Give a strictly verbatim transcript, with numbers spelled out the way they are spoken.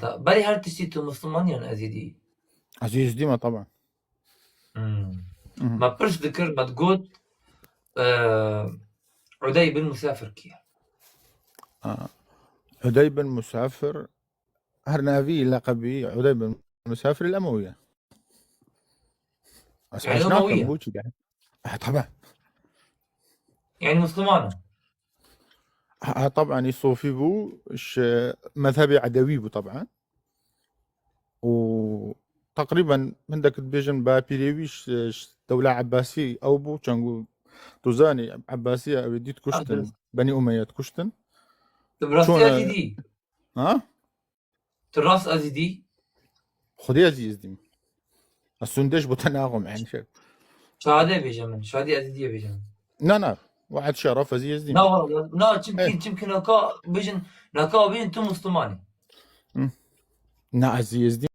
Berê her tiştî tu Musliman yan Ezîdî? Ez Êzdî me, taban. Hmm. Me pirs dikir, me digot, e, Udey bin Musafir kî ye? Udey bin Musafir, her navî leqebî Udey bin Musafir el Emewiye. Ez Yani heş nakim Emewiye. Bu çi de. Ha, taban. Yani Musliman e. Ha, taban, î Sofî bû, ji mezhebê Edewî bû, taban. Û teqrîben hindek dibêjin bapîrê wî ji, ji dewla Ebbasî ew bû, çend ku tu zanî, Ebbasiya ew ê dît kuştin, Abdul- Benî Umeyye dikuştin. Tu bi rastî Çûne- Ezîdî? Ha? Tu rast Ezîdî? Xwedê ez Êzdîm. Ez sûnde ji bo te naxwim, yani şey. Şahadê bêje min, şahadê Ezîdiyê bêje min. Na, na. Wehed şeref, ez Êzdîm. Na, wala, na, çimkî, Evet. çimkî naka bêjin, naka bêjin tu Musliman î. Na, ez Êzdîm.